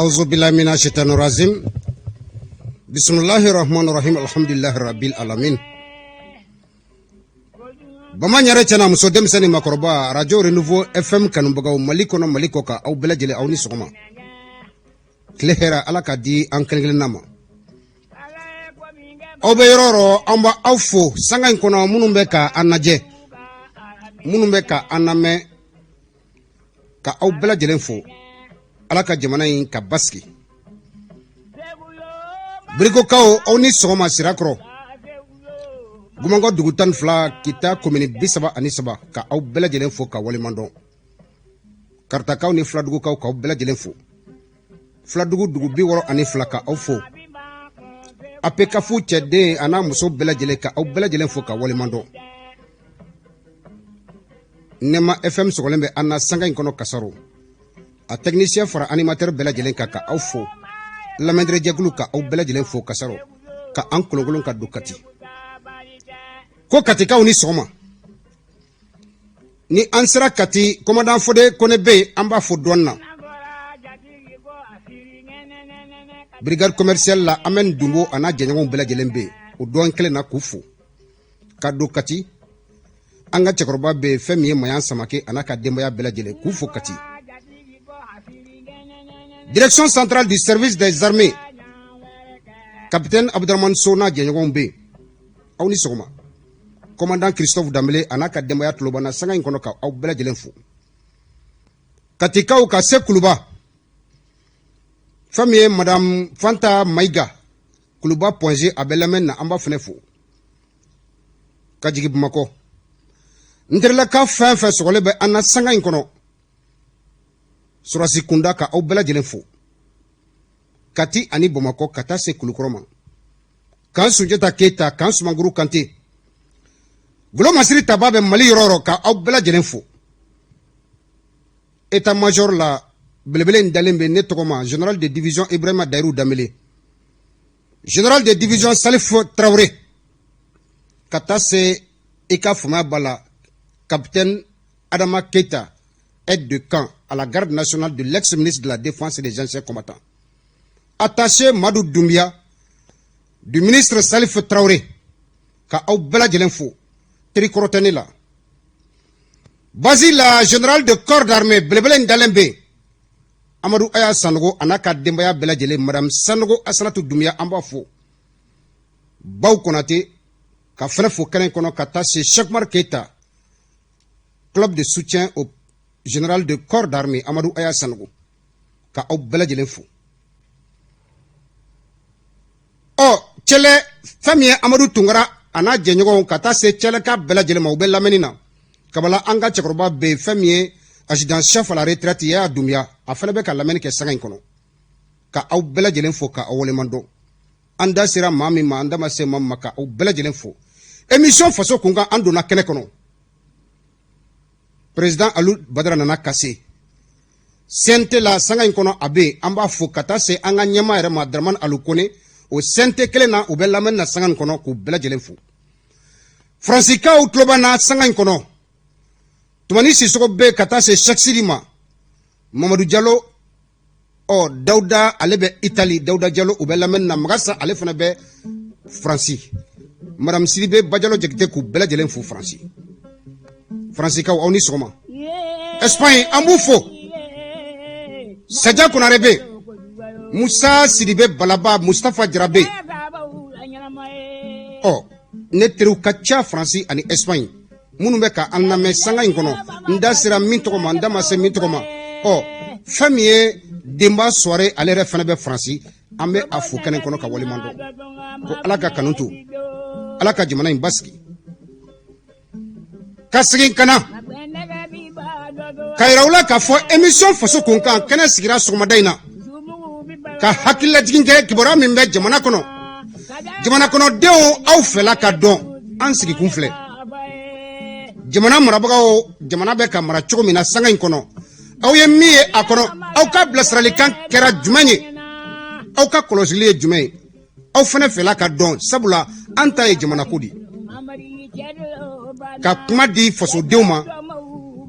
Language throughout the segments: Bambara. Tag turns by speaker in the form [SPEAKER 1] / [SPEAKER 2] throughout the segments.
[SPEAKER 1] Auzu billahi mina shaitani rajim. Bismillahir rahmanir rahim. Alhamdulillahi rabbil alamin. Bama ɲare cɛ n'a muso denmisɛn ni makɔrɔba radio Renouveau FM kanubagaw Mali kɔnɔ Mali kɔkan aw bɛɛ lajɛlen aw ni sɔgɔma. Tile hɛrɛ Ala ka di an kelen kelenna ma. Aw bɛ yɔrɔ o yɔrɔ an b'aw aw fo sanga in kɔnɔ minnu bɛ ka an lajɛ minnu bɛ ka an lamɛn ka aw bɛɛ lajɛlen fo ala ka jamana in ka basigi birikokaw aw ni sɔgɔma sirakɔrɔ gumankɔ dugu 12 kita komini 33 ka aw bɛɛ lajɛlen fo ka waleɲuman dɔn karitakaw ni filadugukaw k'aw bɛɛ lajɛlen fo filadugu dugu 62 ka aw fo apekafu cɛden a n'a muso bɛɛ lajɛlen ka aw bɛɛ lajɛlen fo ka waleɲuman dɔn nɛma fm sɔgɔlen bɛ an na sanga in kɔnɔ kasaro a technicien fara animateur bɛɛ lajɛlen kan ka aw fo lamɛnjɛkulu ka aw bɛɛ lajɛlen fo kasaro ka an kolonkolon ka don kati ko katikaw ni sɔgɔma ni an sera kati commandant fode kone bɛ yen an b'a fo dɔn na brigade commerciale la an bɛ dunbo a n'a jɛɲɔgɔnw bɛɛ lajɛlen bɛ yen o dɔn kelen na k'u fo ka don kati an ka cɛkɔrɔba bɛ yen fɛn min ye mayan samake a n'a ka denbaya bɛɛ lajɛlen k'u fo kati direction centrale du service des armées capitaine abdurahmane so n'a jɛɲɔgɔnw bɛ yen aw ni sɔgɔma commandant christophe danbele a n'a ka denbaya tulo b'an na sanga in kɔnɔ ka aw bɛɛ lajɛlen fo katikaw ka se kuluba fɛn min ye madame fanta mayiga kuluba Point G a bɛ lamɛn na an b'a fana fo ka jigin bamakɔ n terilaka fɛn fɛn sɔgɔlen bɛ an na sanga in kɔnɔ sɔrɔsi kunda ka aw bɛɛ lajɛlen fo kati ani bamakɔ ka taa se kulukɔrɔ ma kan sunjata keyita kan sumanguru kante golomasiri taba bɛ mali yɔrɔ yɔrɔ ka aw bɛɛ lajɛlen fo état major la belebele in dalen bɛ ne tɔgɔ ma général de division ibrahima dayiru danbele général de division salif tarawele ka taa se i ka faamuya b'a la capitaine adama keita aide de camp à la garde nationale de l'ex-ministre de la Défense et des anciens combattants. Attaché Madou Doumbia du ministre Salif Traoré ka aw bɛɛ lajɛlen fo teri kɔrɔ tɛ ne la base la général de corps d'armée belebele in dalen bɛ yen amadu aya sanogo a n'a ka denbaya bɛɛ lajɛlen madame sanogo asanatu dunbiya an b'a fo baw konate ka fɛnɛ fo kɛnɛ kɔnɔ ka taa se Cheikh Keita club de soutien au général de corps d'armée amadu aya sanogo ka aw bɛɛ lajɛlen fo ɔ cɛlɛ fɛn min ye amadu tunkara a n'a jɛɲɔgɔnw ka taa se cɛlɛka bɛɛ lajɛlen ma u bɛ lamɛnni na kabala an ka cɛkɔrɔba bɛ yen fɛn min ye adjudant chef à la retraite yaya dunbiya a fana bɛ ka lamɛnni kɛ sanga in kɔnɔ ka aw bɛɛ lajɛlen fo ka aw waleɲuman dɔn an da sera maa min ma an da ma se maa min ma ka aw bɛɛ lajɛlen fo émission faso kunkan an donna kɛnɛ kɔnɔ président alu badara nana kase CNT la sanga in kɔnɔ a bɛ yen an b'a fo ka taa se an ka ɲɛmaa yɛrɛ ma dramani alu kone o CNT kelen na u bɛ lamɛnni na sanga in kɔnɔ k'u bɛɛ lajɛlen fo faransikaw tulo b'an na sanga in kɔnɔ tumani sisɔgɔ bɛ ka taa se sɛkisiri ma mamadu jalo ɔ dawuda ale bɛ itali dawuda jalo u bɛ lamɛnni na magasa ale fana bɛ faransi madame sidibe bajalo jakite k'u bɛɛ lajɛlen fo faransi faransikaw aw ni sɔgɔma espagne an b'u fo saja konare bɛ musa sidibe balaba mustafa jarabe ɔ ne teriw ka ca faransi ani espagne minnu bɛ ka an lamɛn sanga in kɔnɔ n da sera min tɔgɔ ma n da ma se min tɔgɔ ma ɔ fɛn min ye denba suware ale yɛrɛ fana bɛ faransi an bɛ a fo kɛnɛ kɔnɔ ka waleɲuman dɔn ko ala ka kanu to ala ka jamana in basigi ka segin ka na ka yira u la k'a fɔ émission faso kunkan kɛnɛ sigira sɔgɔmada in na ka hakililajigin kɛ kibaruya min bɛ jamana kɔnɔ jamana kɔnɔdenw aw fɛla ka dɔn an sigikun filɛ jamana marabagaw jamana bɛ ka mara cogo min na sanga in kɔnɔ aw ye min ye a kɔnɔ aw ka bilasiralikan kɛra jumɛn ye aw ka kɔlɔsili ye jumɛn ye aw fana fɛla ka dɔn sabula an ta ye jamana ko de ye ka kuma di fasodenw ma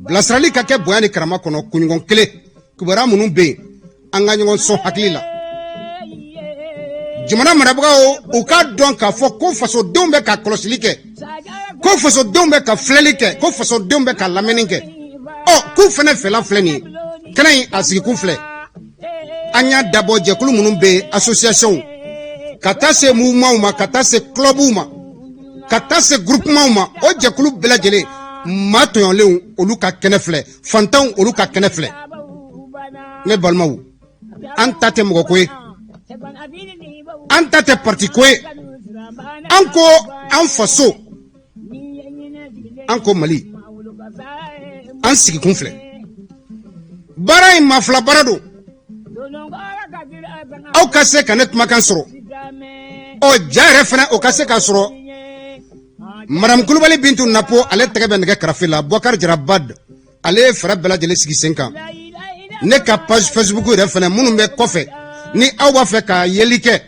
[SPEAKER 1] bilasirali ka kɛ bonya ni karama kɔnɔ kunɲɔgɔn kelen kibaruya minnu bɛ yen An ka ɲɔgɔn sɔn hakili la. Jamana marabagaw, u k'a dɔn k'a fɔ ko fasodenw bɛ ka kɔlɔsili kɛ, ko fasodenw bɛ ka filɛli kɛ, ko fasodenw bɛ ka lamɛnni kɛ. Ɔ, k'u fana fɛla filɛ nin ye. Kɛnɛ in a sigikun filɛ. An y'a dabɔ jɛkulu minnu bɛ yen, association, ka taa se mouvement ma, ka taa se clubw ma, ka taa se groupement ma, o jɛkulu bɛɛ lajɛlen, maa tɔɲɔlenw, olu ka kɛnɛ filɛ, fantanw, olu ka kɛnɛ filɛ. Ne balimaw, an ta tɛ mɔgɔ ko ye, an ta tɛ parti ko ye. An ko an faso, an ko Mali, an sigikun filɛ. Baara in maa fila baara don. Aw ka se ka ne kumakan sɔrɔ, ɔ, ja yɛrɛ fana, o ka se k'a sɔrɔ. Madame Kulubali Bintu Napo, ale tɛgɛ bɛ nɛgɛ karafe la. Bɔkari Jara Bad, ale ye fɛɛrɛ bɛɛ lajɛlen sigi sen kan. Ne ka page Facebook yɛrɛ fana, minnu bɛ kɔfɛ, ni aw b'a fɛ ka yeli kɛ,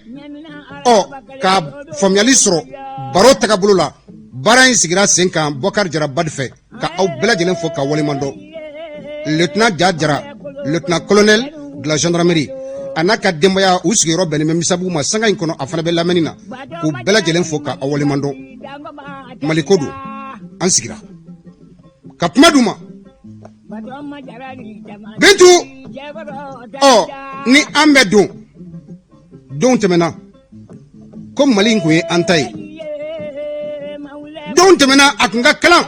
[SPEAKER 1] ɔ, ka faamuyali sɔrɔ baro tagabolo la, baara in sigira sen kan Bɔkari Jara Bad fɛ. Ka aw bɛɛ lajɛlen fo ka waleɲuman dɔn. Lieutenant Ja Jara, lieutenant colonel de la gendarmerie, a n'a ka denbaya, u sigiyɔrɔ bɛnnen bɛ Misabugu ma sanga in kɔnɔ, a fana bɛ lamɛnni na. K'u bɛɛ lajɛlen fo ka aw waleɲuman dɔn. Maliko don, an sigira ka kuma d'u ma. Bintu, ɔ, ni an bɛ don donw tɛmɛna ko Mali in kun ye an ta ye, donw tɛmɛna a kun ka kalan.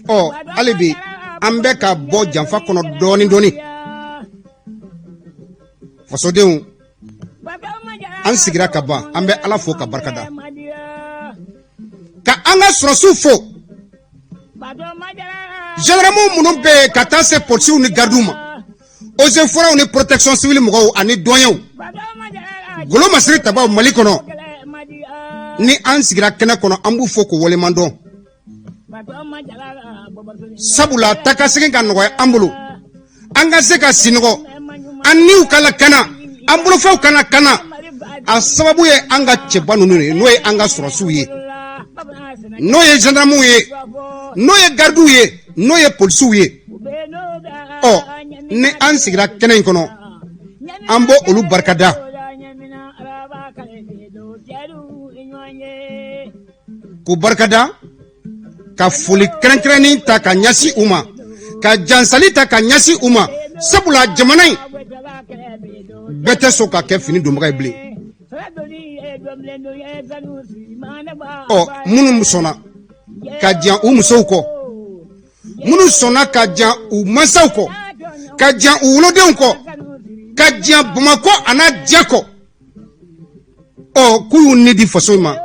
[SPEAKER 1] Ɔ, hali bi an bɛ ka bɔ janfa kɔnɔ dɔɔnin dɔɔnin. Fasodenw, an sigira ka ban. An bɛ Ala fo ka barika da, ka an ka sɔrɔsiw fo, gendarmew minnu bɛ yen, ka taa se polisiw ni garidiw ma, eaux et forêts ni protection civile mɔgɔw ani douaniers, golo masiri tabaw Mali kɔnɔ. Ni an sigira kɛnɛ kɔnɔ, an b'u fo k'u waleɲuman dɔn, sabula taa ka segin ka nɔgɔya an bolo, an ka se ka sinɔgɔ, an niw ka lakana, an bolofɛnw ka lakana. A sababu ye an ka cɛba ninnu ye, n'o ye an ka sɔrɔsiw ye, n'o ye gendarmew ye, n'o ye garidiw ye, n'o ye polisiw ye. Ɔ, ni an sigira kɛnɛ in kɔnɔ, an b'o olu barikada, k'u barikada, ka foli kɛrɛnkɛrɛnnen ta ka ɲɛsin u ma, ka jansali ta ka ɲɛsin u ma, sabula jamana in bɛɛ tɛ sɔn ka kɛ fini donbaga ye bilen. Ɔ, minnu sɔnna ka jan u musow kɔ, minnu sɔnna ka jan u mansaw kɔ, ka jan u wolodenw kɔ, ka jan Bamakɔ a n'a diya kɔ, ɔ, k'u y'u ni di faso in ma,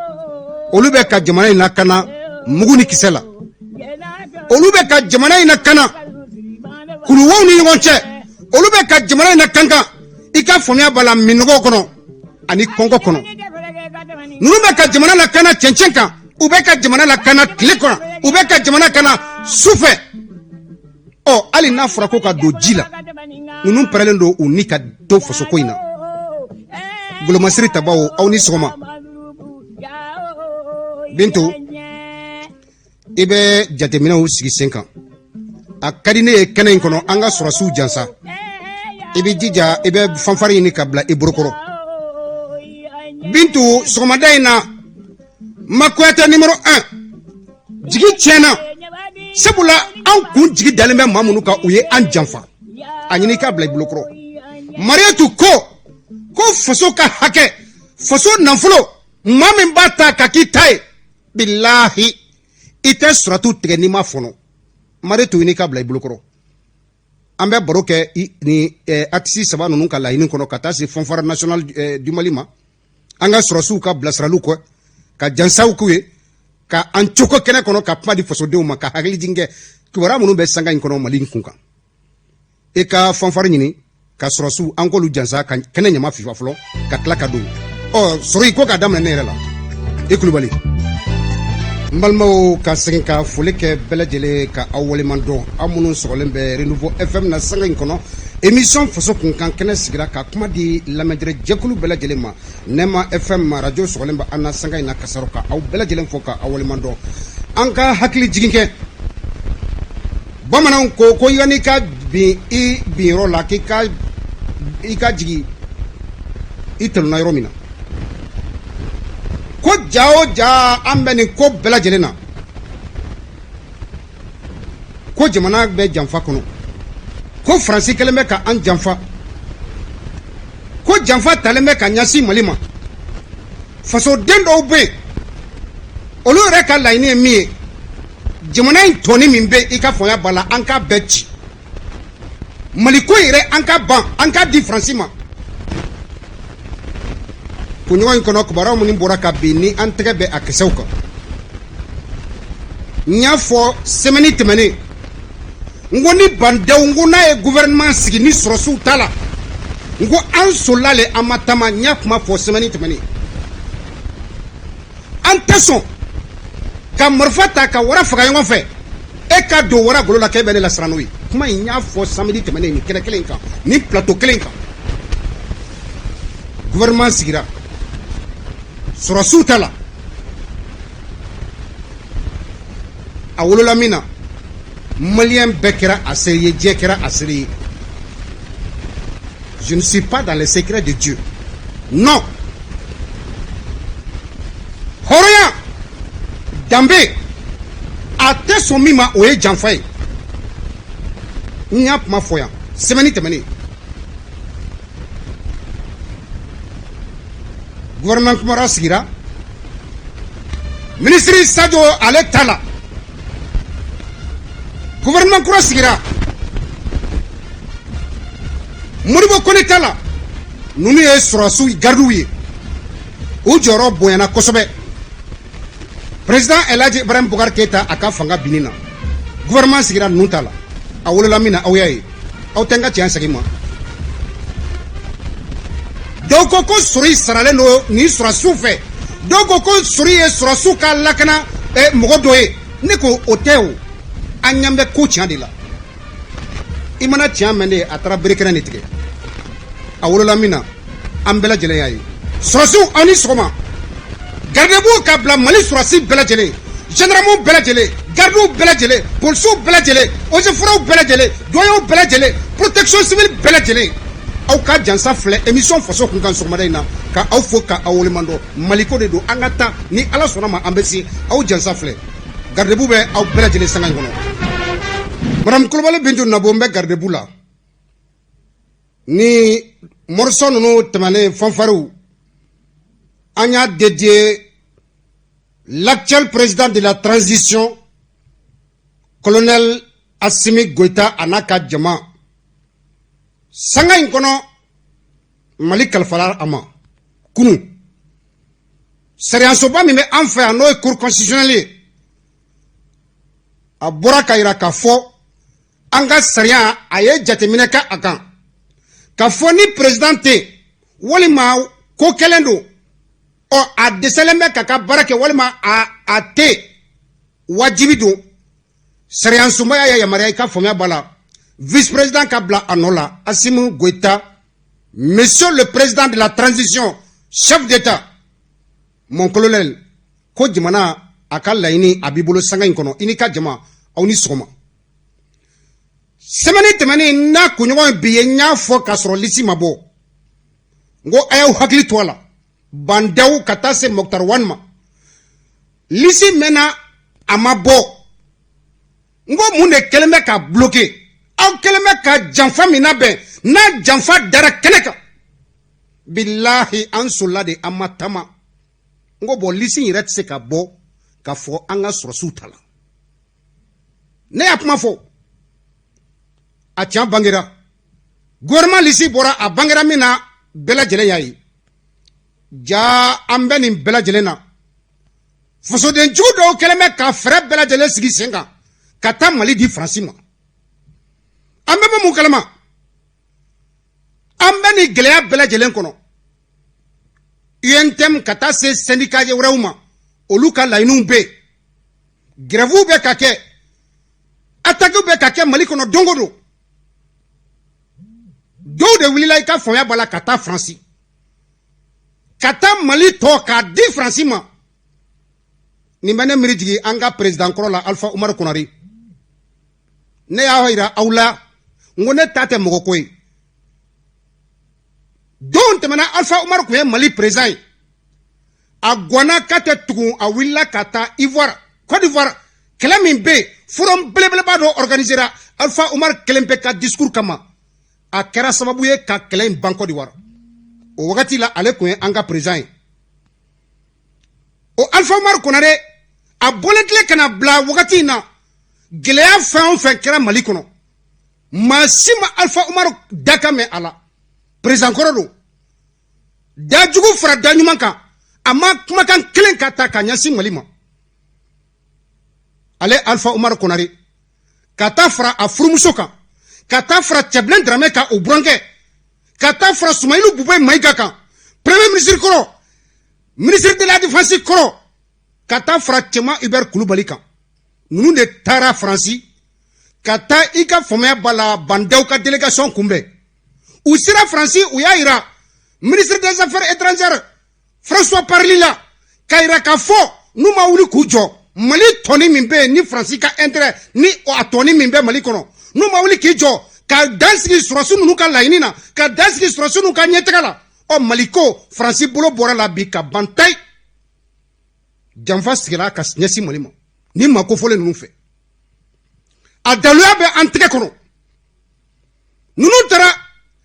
[SPEAKER 1] olu bɛ ka jamana in lakana mugu ni kisɛ la, olu bɛ ka jamana in lakana kuluwow ni ɲɔgɔn cɛ, olu bɛ ka jamana in lakankan, i ka faamuya b'a la, minnɔgɔ kɔnɔ ani kɔngɔ kɔnɔ. Ninnu bɛ ka jamana lakana cɛncɛn kan, u bɛ ka jamana lakana tile kɔnɔ, u bɛ ka jamana kana su fɛ. Ɔ, hali n'a fɔra ko ka don ji la, ninnu pɛrɛlen don u ni ka to fasoko in na. Golomasiri tabaw, aw ni sɔgɔma. Bintu, i bɛ jateminɛw sigi sen kan. A ka di ne ye kɛnɛ in kɔnɔ, an ka sɔrɔsiw jansa. I bɛ jija, i bɛ fanfari ɲini ka bila i bolokɔrɔ. Bintu, sɔgɔmada in na, Makuyatɛ numéro 1 jigi tiɲɛna, sabula an kun jigi dalen bɛ maa minnu kan, u ye an janfa. A ɲini i k'a bila i bolokɔrɔ. Mariyatu ko faso ka hakɛ, faso nafolo, maa min b'a ta ka k'i ta ye, bilahi i tɛ suratu tigɛ n'i ma fɔnɔ. Mariyatu, ɲini k'a bila i bolokɔrɔ. An bɛ baro kɛ ni artiste saba ninnu ka laɲini kɔnɔ, ka taa se fanfare nationale du Mali ma, an ka sɔrɔsiw ka bilasiraliw kɔ, ka jansaw k'u ye, ka an coko kɛnɛ kɔnɔ, ka kuma di fasodenw ma, ka hakili jigin kɛ kibaruya minnu bɛ sanga in kɔnɔ Mali in kun kan. I ka fanfare ɲini ka sɔrɔsiw, an k'olu jansa, ka kɛnɛ ɲama fifa fɔlɔ, ka tila ka don. Ɔ, sɔrɔ i ko k'a daminɛ ne yɛrɛ la, i Kulubali. N balimaw, ka segin ka foli kɛ bɛɛ lajɛlen, ka aw waleɲuman dɔn, aw minnu sɔgɔlen bɛ Renouveau FM na sanga in kɔnɔ. Émission Faso Kunkan kɛnɛ sigira ka kuma di lamɛnjɛrɛ jɛkulu bɛɛ lajɛlen ma. Nɛma FM radio sɔgɔlen bɛ an na sanga in na kasɔrɔ ka aw bɛɛ lajɛlen fo ka aw waleɲuman dɔn. An ka hakili jigin kɛ. Bamananw ko ko yanni ka bin i binyɔrɔ la, k'i ka i ka jigin i talonna yɔrɔ min na. Ko ja o ja, an bɛ nin ko bɛɛ lajɛlen na, ko jamana bɛ janfa kɔnɔ, ko Faransi kɛlen bɛ ka an janfa, ko janfa talen bɛ ka ɲɛsin Mali ma. Fasoden dɔw bɛ yen, olu yɛrɛ ka laɲini ye min ye, jamana in tɔni min bɛ, i ka faamuya b'a la, an k'a bɛɛ ci, Maliko yɛrɛ an ka ban, an k'a di Faransi ma. Kunɲɔgɔn in kɔnɔ, kibaruya minnu bɔra ka bin ni an tɛgɛ bɛ a kisɛw kan, n y'a fɔ semaine tɛmɛnen, n ko ni Bah N'Daw, n ko n'a ye gouvernement sigi ni sɔrɔsiw t'a la, n ko an solila le, an ma taama. N y'a kuma fɔ semaine tɛmɛnen, an tɛ sɔn ka marifa ta ka wara faga ɲɔgɔn fɛ, e ka don wara golo la k'e bɛ ne lasiran n'o ye. Kuma in, n y'a fɔ samedi tɛmɛnen nin kɛnɛ kelen kan, nin plateau kelen kan. Gouvernement sigira, sɔrɔsiw ta la, a wolola min na, Malien bɛɛ kɛra a seere ye, diɲɛ kɛra a seere ye. Je ne suis pas dans les secrets de Dieu, non. Hɔrɔnya, danbe, a tɛ sɔn min ma, o ye janfa ye. N y'a kuma fɔ yan semaine tɛmɛnen. Gouvernement kura sigira, minisiri Sadio ale ta la, gouvernement kura sigira, Modibo Kone ta la. Ninnu ye sɔrɔsiw garidiw ye, u jɔyɔrɔ bonyana kosɛbɛ. Président Elhaji Ibrahim Boubacar Keita, a ka fanga binni na, gouvernement sigira ninnu ta la. A wolola min na, aw y'a ye, aw tɛ n ka tiɲɛ segin ma. Dɔw ko ko sori saralen don nin sɔrɔsiw fɛ, dɔw ko ko sori ye sɔrɔsiw ka lakana mɔgɔ dɔ ye. Ne ko o tɛ o, an ɲɛ bɛ ko tiɲɛ de la. I mana tiɲɛ mɛn de, a taara berekɛnɛ de tigɛ. A wolola min na, an bɛɛ lajɛlen y'a ye. Sɔrɔsiw, aw ni sɔgɔma. Gardebout ka bila Mali sɔrɔsi bɛɛ lajɛlen, gendarmew bɛɛ lajɛlen, gardiw bɛɛ lajɛlen, polisiw bɛɛ lajɛlen, eaux et forêts bɛɛ lajɛlen, douaniers bɛɛ lajɛlen, protection civile bɛɛ lajɛlen, aw ka jansa filɛ émission Faso Kun kan sɔgɔmada in na, ka aw fo ka aw waleɲuman dɔn. Maliko de don, an ka taa ni Ala sɔnna ma, an bɛ se. Aw jansa filɛ, gardebout bɛ aw bɛɛ lajɛlen sanga in kɔnɔ. Madame Kulubali Bintu Nabo, n bɛ gardebout la ni morceau ninnu tɛmɛnen, fanfarew, an y'a dédié l'actuel président de la transition, colonel Assimi Goïta, a n'a ka jama. Sanga in kɔnɔ, Mali kalifala a ma kunun. Sariyasoba min bɛ an fɛ yan, n'o ye Cour constitutionnelle ye, a bɔra ka yira k'a fɔ an ka sariya, a ye jateminɛ kɛ a kan k'a fɔ ni président tɛ yen walima ko kɛlen don, ɔ a dɛsɛlen bɛ k'a ka baara kɛ, walima a tɛ yen, wajibi don, sariyasunba y'a yamaruya, i ka faamuya b'a la, vice président ka bila a nɔ la. Assimi Goïta, monsieur le président de la transition, chef d'État, mon colonel, ko jamana a ka laɲini a b'i bolo sanga in kɔnɔ, i n'i ka jama, aw ni sɔgɔma. Semaine tɛmɛnen n'a kunɲɔgɔn bi ye, n y'a fɔ k'a sɔrɔ liste ma bɔ, n ko a y'aw hakili to a la, Bah N'Daw ka taa se Moctar Ouane ma. Liste mɛnna, a ma bɔ. N ko mun de kɛlen bɛ ka bloquer? Aw kɛlen bɛ ka janfa min labɛn, n'a janfa dara kɛnɛ kan, bilahi, an solila de, an ma taama. N ko bon, liste yɛrɛ tɛ se ka bɔ ka fɔ an ka sɔrɔsiw ta la. Ne y'a kuma fɔ, a tiɲɛ bangera. Gouvernement liste bɔra, a bangera min na, bɛɛ lajɛlen y'a ye. Ja, an bɛ nin bɛɛ lajɛlen na, fasodenjugu dɔw kɛlen bɛ ka fɛɛrɛ bɛɛ lajɛlen sigi sen kan ka taa Mali di Faransi ma. An bɛɛ bɛ mun kalama? An bɛ nin gɛlɛya bɛɛ lajɛlen kɔnɔ, UNTM ka taa se syndicat wɛrɛw ma, olu ka laɲiniw bɛ yen, grève bɛ ka kɛ, attaque bɛ ka kɛ Mali kɔnɔ don o don. Dɔw de wulila, i ka faamuya b'a la, ka taa Faransi, ka taa Mali tɔ k'a di Faransi ma. Nin bɛ ne miiri jigin an ka président kɔrɔ la, Alpha Umaru Konare. Ne y'a yira aw la n ko ne ta tɛ mɔgɔ ko ye. Don tɛmɛna, Alpha Umaru tun ye Mali président ye. A gwanna k'a tɛ tugun, a wulila ka taa Ivoire, Côte d'Ivoire. Kɛlɛ min bɛ yen, forum belebeleba dɔ organisera Alpha Umaru kelen pe ka discours kama. A kɛra sababu ye ka kɛlɛ in ban Côte d'Ivoire. O wagati la, ale tun ye an ka président ye. O Alpha Umaru Konare, a bɔlen tile ka na bila wagati in na, gɛlɛya fɛn o fɛn kɛra Mali kɔnɔ, maa si ma Alpha Umaru dakan mɛn a la. Président kɔrɔ don, da jugu fara da ɲuman kan, a ma kumakan kelen ka ta ka ɲɛsin Mali ma. Ale Alpha Umaru Konare, ka taa fara a furumuso kan, ka taa fara Cɛbilen Daramɛ kan, o burankɛ, ka taa fara Sumayilu Bubɛ Mayiga kan, premier ministre kɔrɔ, ministre de la Défense kɔrɔ, ka taa fara Cɛma Hubert Kulubali kan, ninnu de taara Faransi ka taa, i ka faamuya b'a la, Bah N'Daw ka délégation kunbɛn. U sera Faransi, u y'a yira ministre des Affaires étrangères François Parly la, k'a yira k'a fɔ n'u ma wuli k'u jɔ, Mali tɔni min bɛ yen ni Faransi ka intérêt ni a tɔni min bɛ Mali kɔnɔ, n'u ma wuli k'i jɔ ka dan sigi sɔrɔsi ninnu ka laɲini na, ka dan sigi sɔrɔsi ninnu ka ɲɛtaga la, ɔ Mali ko Faransi bolo bɔra la bi ka ban tayi. Janfa sigira ka ɲɛsin Mali ma ni maa kofɔlen ninnu fɛ. A daluya bɛ an tɛgɛ kɔnɔ. Ninnu taara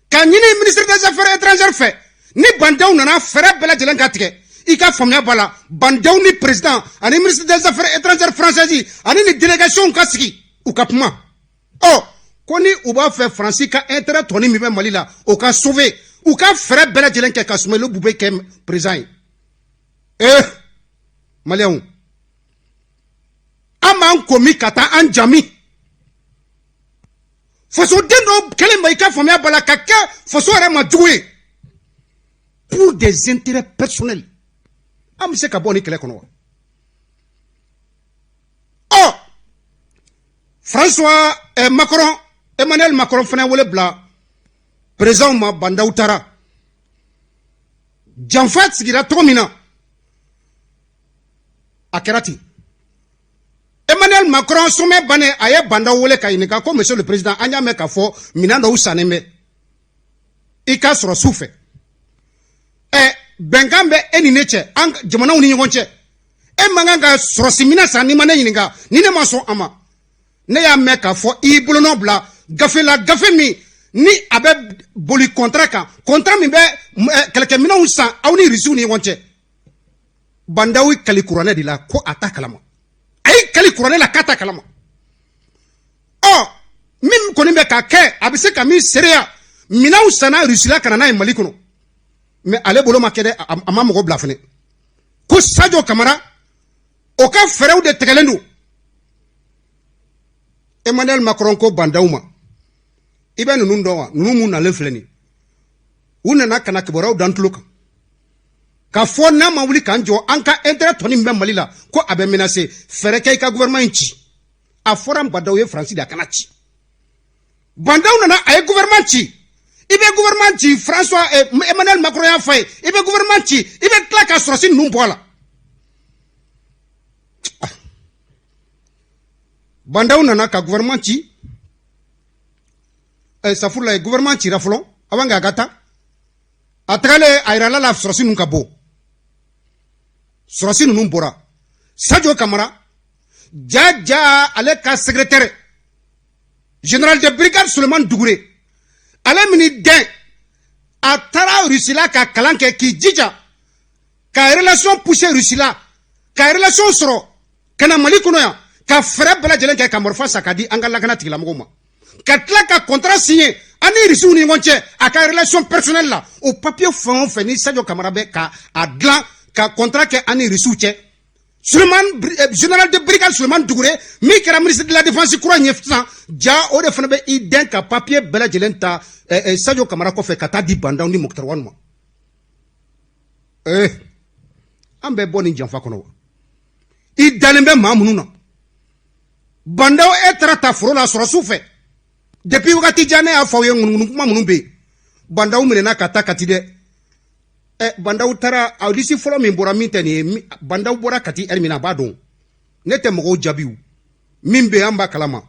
[SPEAKER 1] k'a ɲini ministre des Affaires étrangères fɛ ni Bah N'Daw nana, fɛɛrɛ bɛɛ lajɛlen ka tigɛ. I ka faamuya b'a la, Bah N'Daw ni président ani ministre des Affaires étrangères française ani ni délégation ka sigi, u ka kuma. Ɔ ko ni u b'a fɛ Faransi ka intérêt tɔni min bɛ Mali la, o ka sauver, u ka fɛɛrɛ bɛɛ lajɛlen kɛ ka Sumayilu Bube kɛ président ye. Ee Maliyɛnw, an b'an komi ka taa an jami fasoden dɔw kɛlen ma, i ka faamuya b'a la, ka kɛ faso yɛrɛ ma jugu ye pour des intérêts personnels. An bɛ se ka bɔ nin kɛlɛ kɔnɔ wa? Ɔ François Macron, Emmanuel Macron fana wele bila président ma. Bah N'Daw taara, janfa sigira cogo min na, a kɛra ten. Emmanuel Macron, sommet bannen, a ye Bah N'Daw wele ka ɲininka ko: "Monsieur le président, an y'a mɛn k'a fɔ minɛn dɔw sannen bɛ i k'a sɔrɔ su fɛ. Ɛ bɛnkan bɛ e ni ne cɛ, an jamanaw ni ɲɔgɔn cɛ. E man kan ka sɔrɔsi minɛn san n'i ma ne ɲininka, ni ne ma sɔn a ma. Ne y'a mɛn k'a fɔ i y'i bolonɔ bila gafe la, gafe min ni a bɛ boli contrat kan, contrat min bɛ kɛlɛkɛminɛnw san aw ni Irisiw ni ɲɔgɔn cɛ." Bah N'Daw kali kuranɛ de la ko a t'a kalama. A y'i kali kuranɛ la k'a t'a kalama. Ɔ min kɔni bɛ ka kɛ, a bɛ se ka min seereya, minɛnw sanna Russie la ka na n'a ye Mali kɔnɔ, mais ale bolo ma kɛ dɛ, a ma mɔgɔ bila fɛnɛ, ko Sadio Kamara o ka fɛɛrɛw de tigɛlen don. Emmanuel Macron ko Bah N'Daw ma: "I bɛ ninnu dɔn wa? Ninnu mun nalen filɛ nin, u nana ka na kibaruyaw dan tulo kan ka fɔ n'a ma wuli k'an jɔ, an ka intérêt tɔni min bɛ Mali la, ko a bɛ menacer. Fɛɛrɛ kɛ i ka gouvernement in ci." A fɔra Bah N'Daw ye Faransi de a kana ci. Bah N'Daw nana, a ye gouvernement ci. I bɛ gouvernement ci, François Emmanuel Macron y'a fɔ a ye, i bɛ gouvernement ci, i bɛ tila ka sɔrɔsi ninnu bɔ a la. Bah N'Daw nana ka gouvernement ci, safurula ye, gouvernement cira fɔlɔ avant que a ka taa. A tagalen, a yirala la sɔrɔsi ninnu ka bɔ. Sɔrɔsi ninnu bɔra. Sadio Kamara ja ja, ale ka secrétaire général de brigade Suleiman Dugure, ale min den a taara Russie la ka kalan kɛ, k'i jija ka relation pousser Russie la, ka relation sɔrɔ ka na Mali kɔnɔ yan, ka fɛɛrɛ bɛɛ lajɛlen kɛ ka marifa san ka di an ka lakana tigilamɔgɔw ma, ka tila ka contrat signer an ni Russiw ni ɲɔgɔn cɛ a ka relation personnelle la. O papier fɛn o fɛn ni Sadio Kamara bɛ ka a dilan ka contrat kɛ an ni Russiw cɛ, Suleiman, général de brigade Suleiman Dugure min kɛra ministre de la Défense kura ɲɛ sisan, ja o de fana bɛ i den ka papier bɛɛ lajɛlen ta Sadio Kamara kɔfɛ ka taa di Bah N'Daw ni Moctar Ouane ma. An bɛ bɔ nin janfa kɔnɔ wa? I dalen bɛ maa minnu na, Bah N'Daw, e taara ta foro la sɔrɔsiw fɛ depuis wagati jan. Ne y'a fɔ aw ye, ŋunuŋunu kuma minnu bɛ yen, Bah N'Daw minɛna ka taa Kati dɛ. Bah N'Daw taara, a liste fɔlɔ min bɔra, min tɛ nin ye, Bah N'Daw bɔra Kati ɛri min na, a b'a dɔn. Ne tɛ mɔgɔw jaabi, min bɛ yen, an b'a kalama.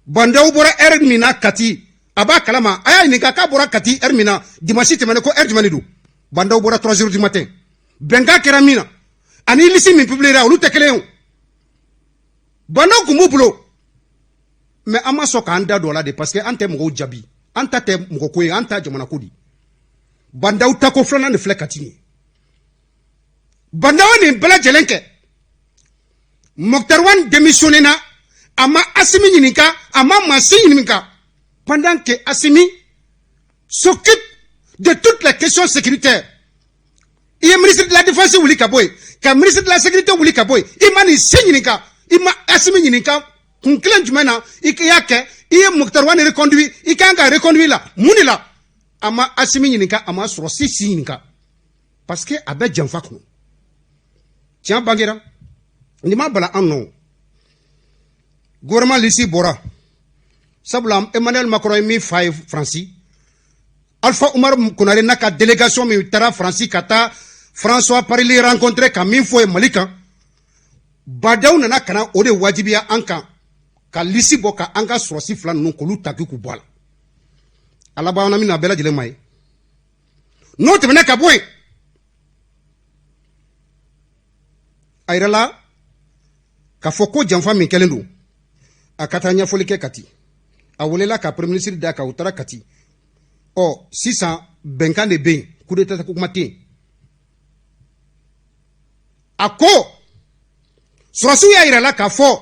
[SPEAKER 1] Bah N'Daw bɔra heure min na Kati, a b'a kalama. A y'a ɲininka k'a bɔra Kati heure min na dimanche tɛmɛnen, ko heure jumɛn de don. Bah N'Daw bɔra 3 heures du matin. Bɛnkan kɛra min na ani liste min publiera, olu tɛ kelen ye o. Bah N'Daw kun b'u bolo, mais an ma sɔn k'an da don a la de, parce que an tɛ mɔgɔw jaabi, an ta tɛ mɔgɔ ko ye, an ta jamana ko di. Bah N'Daw tako filanan de filɛ Kati ye. Bah N'Daw nin bɛɛ lajɛlen kɛ, Moctar Ouane démissionné na, a ma Assimi ɲininka, a ma maa si ɲininka, pendant que Assimi s'occupe de toutes les questions sécuritaires. I ye ministre de la Défense wuli ka bɔ yen, ka ministre de la Sécurité wuli ka bɔ yen, i ma nin si ɲininka, i ma Assimi ɲininka kun kelen jumɛn na i y'a kɛ. I ye Moctar Ouane reconduit, i kan ka reconduit la mun de la? A ma Assimi ɲininka, a ma sɔrɔsi si ɲininka, parce que a bɛ janfa kɔnɔ. Tiɲɛ bangera, nin ma bala an nɔ. Gouvernement liste bɔra, sabula Emmanuel Macron ye min fa ye Faransi, Alpha Oumar Konaré n'a ka délégation min taara Faransi ka taa François Parly rencontrer, ka min fɔ ye Mali kan, Bah N'Daw nana ka na o de wajibiya an kan ka liste bɔ ka an ka sɔrɔsi fila ninnu k'olu ta k'u bɔ a la. A laban na min na, bɛɛ lajɛlen ma ye. N'o tɛmɛna ka bɔ yen, a yirala k'a fɔ ko janfa min kɛlen don, a ka taa ɲɛfɔli kɛ Kati. A welela ka premier ministre da kan, u taara Kati. Ɔ sisan bɛnkan de bɛ yen, coup d'état ko kuma tɛ yen. A ko sɔrɔsiw y'a yira la k'a fɔ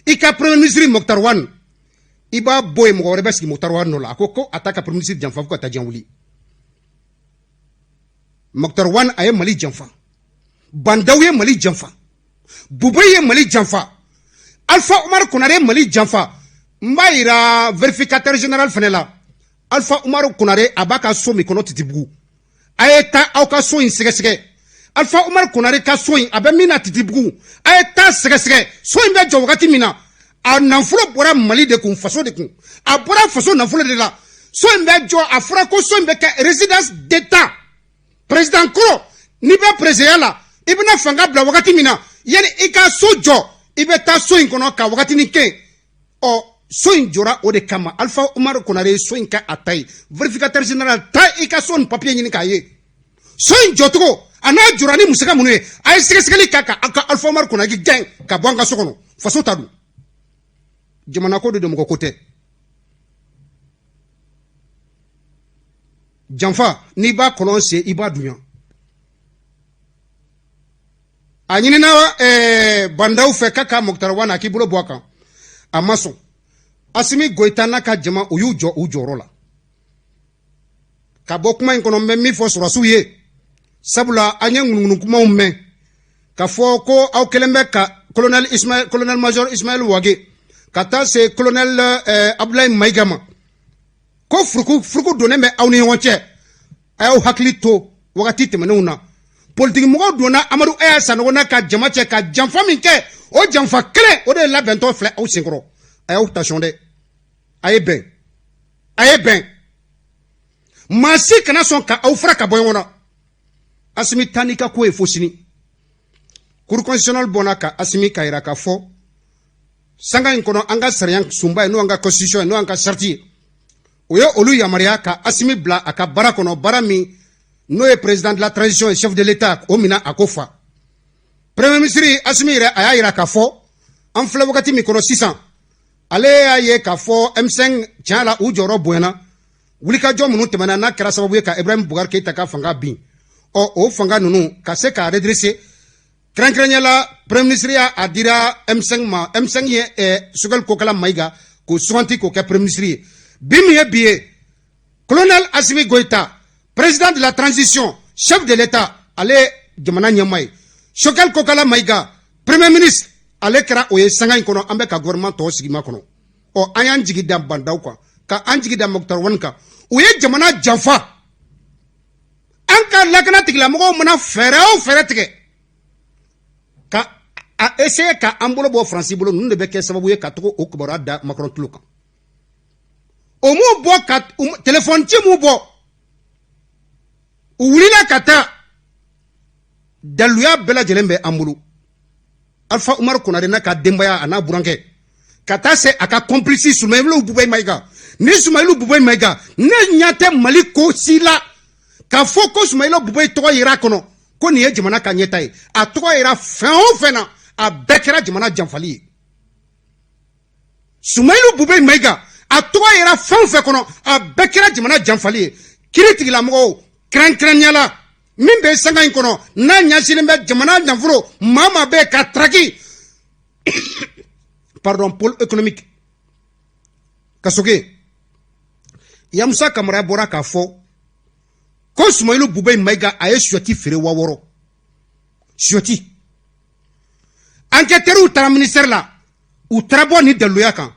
[SPEAKER 1] i ka premier ministre Moctar Ouane, i b'a bɔ yen, mɔgɔ wɛrɛ bɛ sigi Moctar Ouane nɔ la. A ko ko a t'a ka premier ministre janfa fo ka taa diɲɛ wuli. Moctar Ouane, a ye Mali janfa. Bah N'Daw ye Mali janfa, Boubèye ye Mali janfa, Alpha Oumar Konaré ye Mali janfa. N b'a yira vérificateur général fɛnɛ la, Alpha Oumar Konaré, a b'a ka so min kɔnɔ Titibugu, a ye taa aw ka so in sɛgɛsɛgɛ. Alpha Oumar Konaré ka so in, a bɛ min na Titibugu, a ye taa sɛgɛsɛgɛ. So in bɛ jɔ wagati min na, a nafolo bɔra Mali de kun, faso de kun, a bɔra faso nafolo de la. So in bɛ jɔ, a fɔra ko so in bɛ kɛ résidence d'État. Président kɔrɔ, n'i bɛ président la, i bɛna fanga bila wagati min na, yanni i ka so jɔ, i bɛ taa so in kɔnɔ ka wagatinin kɛ. Ɔ so in jɔra o de kama. Alpha Oumar Konaré ye so in kɛ a ta ye. Vérificateur général, taa i ka so nin papier ɲini k'a ye, so in jɔcogo a n'a jɔra ni musaka minnu ye. A ye sɛgɛsɛgɛli kɛ ka ka Alpha Oumar Konaré gɛn ka bɔ an ka so kɔnɔ. Faso ta don, jamana ko de don, mɔgɔ ko tɛ. Janfa, n'i b'a kɔlɔn sen, i b'a dunya. A ɲinina Bah N'Daw fɛ k'a ka Moctar Ouane, a k'i bolo bɔ a kan, a ma sɔn. Assimi Goïta n'a ka jama, u y'u jɔ u jɔyɔrɔ la. Ka bɔ kuma in kɔnɔ, n bɛ min fɔ sɔrɔsiw ye, sabula an ye ŋunuŋunu kumaw mɛn ka fɔ ko aw kɛlen bɛ ka colonel Ismaël, colonel major Ismaël Wagué, ka taa se colonel Abdoulaye Maïga ma, ko furuku furuku donnen bɛ aw ni ɲɔgɔn cɛ. A y'aw hakili to wagati tɛmɛnenw na, politiki mɔgɔw donna Amadou Haya Sanogo n'a ka jama cɛ ka janfa min kɛ, o janfa kelen o de ye labɛntɔ filɛ aw senkɔrɔ. A y'aw tasɔn dɛ, a ye bɛn, a ye bɛn, maa si kana sɔn ka aw fara ka bɔ ɲɔgɔn na. Assimi, taa n'i ka ko ye fo sini. Cour constitutionnelle bɔnna ka Assimi ka yira k'a fɔ sanga in kɔnɔ, an ka sariya sunba ye, n'o an ka constitution ye, n'o an ka charte ye, o ye olu yamaruya ka Assimi bila a ka baara kɔnɔ, baara min n'o ye président de la transition et chef de l'État, o minɛ a ko fa. Premier ministre Assimi yɛrɛ, a y'a yira k'a fɔ an filɛ wagati min kɔnɔ sisan, ale y'a ye k'a fɔ M5 tiɲɛ la, u jɔyɔrɔ bonyana. Wulikajɔ minnu tɛmɛna n'a kɛra sababu ye ka Ibrahim Boubacar Keïta ka fanga bin, ɔ o fanga ninnu ka se k'a redresser, kɛrɛnkɛrɛnya la premier ministre ya a dira M5 ma. M5 ye Choguel Kokalla Maïga k'o suganti k'o kɛ premier ministre ye. Bi min ye bi ye, colonel Assimi Goïta, président de la transition, chef de l'État, ale jamana ɲɛmaa ye. Choguel Kokalla Maïga, premier ministre, ale kɛra o ye sanga in kɔnɔ. An bɛ ka gouvernement tɔ sigi ma kɔnɔ. Ɔ an y'an jigi da Bah N'Daw kan, ka an jigi da Moctar Ouane kan, u ye jamana janfa. An ka lakana tigilamɔgɔw mana fɛɛrɛ o fɛɛrɛ tigɛ ka a essayer ka an bolo bɔ Faransi bolo, ninnu de bɛ kɛ sababu ye ka togo o kibaruya da Macron tulo kan. O m'u bɔ ka téléphone ci m'u bɔ, u wulila ka taa. Daluya bɛɛ lajɛlen bɛ an bolo. Alpha Oumar Konaré n'a ka denbaya, a n'a burankɛ, Ka taa se a ka complice Sumayilu Bubɛyi Mayiga. Ni Sumayilu Bubɛyi Mayiga, ne ɲɛ tɛ Mali ko si la k'a fɔ ko Sumayilu Bubɛyi tɔgɔ yera a kɔnɔ ko nin ye jamana ka ɲɛta ye. A tɔgɔ yera fɛn o fɛn na, a bɛɛ kɛra jamana janfali ye. Sumayilu Bubɛyi Mayiga, a tɔgɔ yera fɛn o fɛn kɔnɔ, a bɛɛ kɛra jamana janfali ye. Kiri tigilamɔgɔw, kɛrɛnkɛrɛnnenya la min bɛ sanga in kɔnɔ, n'a ɲɛsinnen bɛ jamana nafolo maa maa bɛ ka taraki, pardon, pôle économique Kasoge, Yamusa Kamara bɔra k'a fɔ ko Sumayilu Bubɛyi Mayiga, a ye suyɛti feere 6000 suyɛti. Enquêteurs taara ministère la, u taara bɔ ni daliluya kan.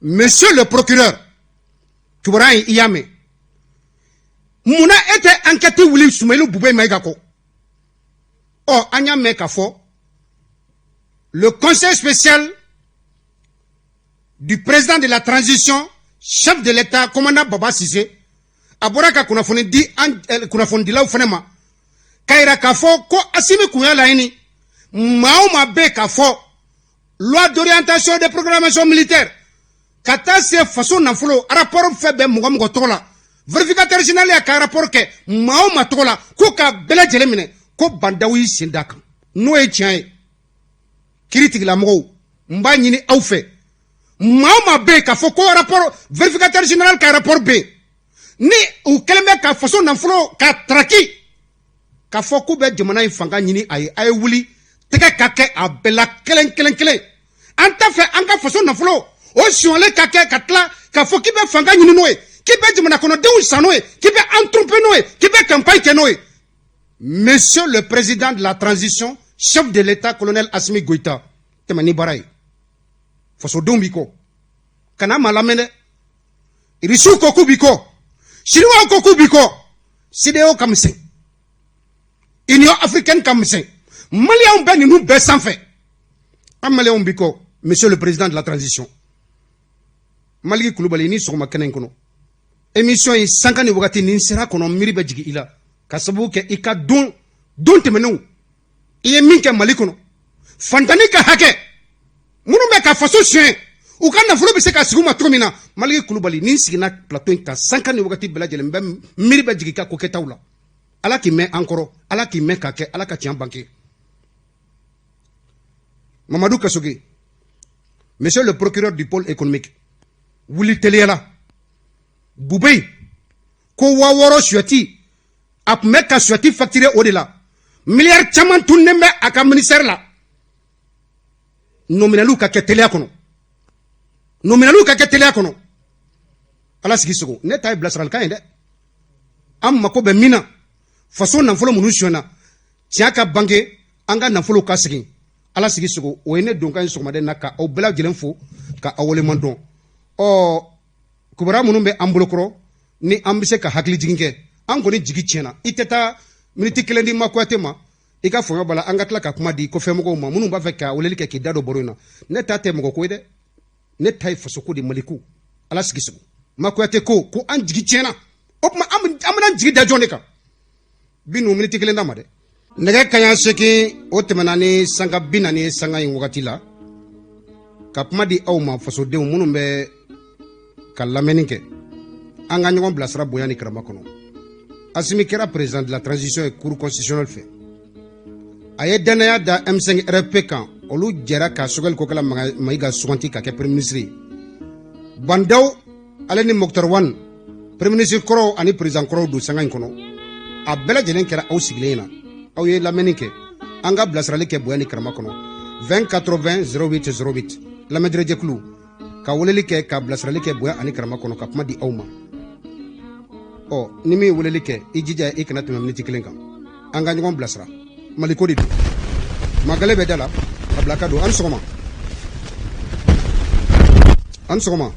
[SPEAKER 1] Monsieur le procureur, kibaruya in, i y'a mɛn, munna e tɛ enquête wuli Sumayilu Bubɛyi Mayiga kɔ? Ɔ, an y'a mɛn k'a fɔ le conseil spécial du président de la transition, chef de l'État, commandant Baba Cissé, a bɔra ka kunnafoni di an kunnafonidilaw fana ma k'a yira k'a fɔ ko Asimi kun y'a laɲini, maa o maa bɛ k'a fɔ loi d'orientation de programmation militaire ka taa se faso nafolo rapport fɛn bɛɛ, mɔgɔ mɔgɔ tɔgɔ la, vérificateur général y'a ka rapport kɛ maa o maa tɔgɔ la, ko k'a bɛɛ lajɛlen minɛ, ko Bah N'Daw y'i sen d'a kan. N'o ye tiɲɛ ye, kiri tigilamɔgɔw, n b'a ɲini aw fɛ, maa o maa bɛ yen k'a fɔ ko rapport vérificateur général ka rapport bɛ yen, ni u kɛlen bɛ ka faso nafolo ka taraki, k'a fɔ k'u bɛ jamana in fanga ɲini, a ye, a ye wuli tɛgɛ ka kɛ a bɛɛ la kelen kelen kelen. An t'a fɛ an ka faso nafolo o sonyalen ka kɛ, ka tila k'a fɔ k'i bɛ fanga ɲini n'o ye, k'i bɛ jamana kɔnɔdenw san n'o ye, k'i bɛ an tromper n'o ye, k'i bɛ campagne kɛ n'o ye. Monsieur le président de la transition, chef de l'État, colonel Assimi Goïta, tɛmɛ ni baara ye. Fasodenw b'i kɔ, kana maa lamɛn dɛ. Irisiw ko k'u b'i kɔ, Siniwaw ko k'u b'i kɔ, CEDEAO ka misɛn, Union africaine ka misɛn, Maliyɛnw bɛ ninnu bɛɛ sanfɛ. An Maliyɛnw b'i kɔ, monsieur le président de la transition. Maliki Kulubali, ni sɔgɔma kɛnɛ in kɔnɔ, émission in sanka ni wagati ni sera kɔnɔ, miiri bɛ jigin i la ka sababu kɛ i ka don don tɛmɛnenw, i ye min kɛ Mali kɔnɔ, fantani ka hakɛ, minnu bɛ ka faso suɲɛ, u ka nafolo bɛ se ka sigi u ma cogo min na. Maliki Kulubali, ni n siginna plateau in kan sanka ni wagati bɛɛ lajɛlen, n bɛ miiri bɛ jigin i ka ko kɛtaw la. Ala k'i mɛn an kɔrɔ, Ala k'i mɛn ka kɛ, Ala ka tiɲɛ bange. Mamadu Kasoge, monsieur le procureur du pôle économique, wuli teliyala. Bubɛyi ko 6000 suyɛti, a tun bɛ ka suyɛti facturer, o de la miliyari caman tunnen bɛ a ka ministère la. Nɔminɛliw ka kɛ teliya kɔnɔ, nɔminɛliw ka kɛ teliya kɔnɔ. Ala sigi sogo, ne ta ye bilasiralikan ye dɛ. An mako bɛ min na, faso nafolo minnu sonyɛna, tiɲɛ ka bange, an ka nafolo ka segin. Ala sigi sogo, o ye ne donkan ye sɔgɔmaden na, ka aw bɛɛ lajɛlen fo ka aw waleɲuman dɔn. Ɔ, kibaruya minnu bɛ an bolokɔrɔ ni an bɛ se ka hakili jigin kɛ, an kɔni jigi tiɲɛna. I tɛ taa miniti kelen di ma Kuyate ma, i ka fɔɲɔ bala, an ka tila ka kuma di kɔfɛmɔgɔw ma minnu b'a fɛ ka weleli kɛ k'i da don baro in na. Ne ta tɛ mɔgɔ ko ye dɛ, ne ta ye fasoko de, Maliko. Ala sigi segu, ma Kuyate ko ko an jigi tiɲɛna. O tuma an bɛna jigi da jɔn de kan bi? N'u miniti kelen d'a ma dɛ. Nɛgɛ kaɲa 8, o tɛmɛna ni sanga 40 ye sanga in wagati la, ka kuma di aw ma, fasodenw minnu bɛ ka lamɛnni kɛ, an ka ɲɔgɔn bilasira bonya ni karama kɔnɔ. Asimi kɛra président de la transition ye cour constitutionnelle fɛ. A ye dannaya da M5 RFP kan, olu jɛra ka Sogɛli Kokala Mayiga suganti ka kɛ premier ministre ye. Bah N'Daw, ale ni Moctar Ouane, premier ministre kɔrɔw ani président kɔrɔw don sanga in kɔnɔ. A bɛɛ lajɛlen kɛra aw sigilen na, aw ye lamɛnni kɛ, an ka bilasirali kɛ bonya ni karama kɔnɔ. 20 80 08 08, lamɛnjɛkulu ka weleli kɛ ka bilasirali kɛ bonya ani karama kɔnɔ, ka kuma di aw ma. Ɔ, ni min ye weleli kɛ, i jija i kana tɛmɛ miniti kelen kan. An ka ɲɔgɔn bilasira, Maliko de don. Magale bɛ da la a bila ka don. An sɔgɔma, an sɔgɔma.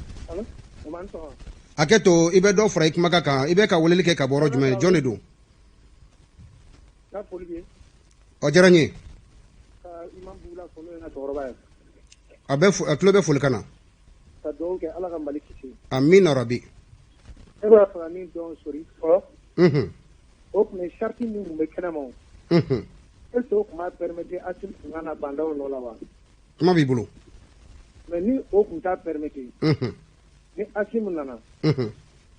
[SPEAKER 1] Hakɛ to, i bɛ dɔ fara i kumakan kan. I bɛ ka weleli kɛ ka bɔ yɔrɔ jumɛn? Jɔn de don? Ɔ, diyara n ye. A bɛ a tulo bɛ folikan na.
[SPEAKER 2] Ka dugawu kɛ, Ala ka Mali kisi.
[SPEAKER 1] Amina rabi.
[SPEAKER 2] Ne b'a fɛ ka min dɔn sori fɔlɔ, o tun ye charte min tun bɛ kɛnɛma o, est ce que o tun b'a permettre Assimi tun ka na Bah N'Daw nɔ la wa?
[SPEAKER 1] Kuma b'i bolo.
[SPEAKER 2] Mais ni o tun t'a permettre, ni Assimi nana,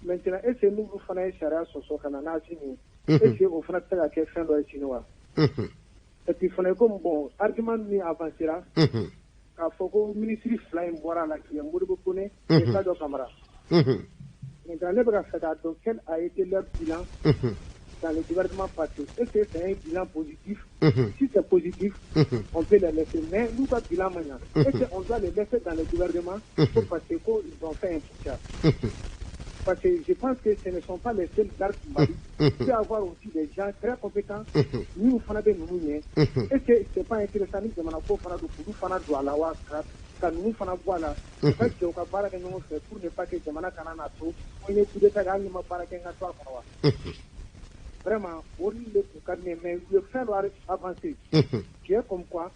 [SPEAKER 2] maintenant est ce que n'olu fana ye sariya sɔsɔ ka na n'Assimi ye, est ce que o fana tɛ se ka kɛ fɛn dɔ ye sini wa? Et puis fana, comme bon, argument min avancera k'a fɔ ko ministre fila in bɔra a la, qui est Modibo Kone et Sadio Camara. Maintenant, ne bɛ ka fɛ k'a dɔn quel a été leur bilan dans le gouvernement passé. Est-ce que c'est un bilan positif? Si c'est positif, on peut les laisser. Mais n'u ka bilan ma ɲa, est-ce qu'on doit les laisser dans le gouvernement parce qu'ils ont fait un putsch? Parce que je pense que ce ne sont pas les seuls gardes du Mali. Il peut y avoir aussi des gens très compétents minnu fana bɛ ninnu ɲɛ. Est-ce que c'est pas intéressant ni jamana ko fana don, k'olu fana don a la wa, ka ninnu fana bɔ a la, u ka jɛ u ka baara kɛ ɲɔgɔn fɛ, pour ne pas que jamana kana na to ko n ye coup d'état kɛ, hali ni ma baara kɛ, n ka to a kɔnɔ wa? Vraiment, o de tun ka di ne ye. Mais u ye fɛn dɔ avancé qui est comme quoi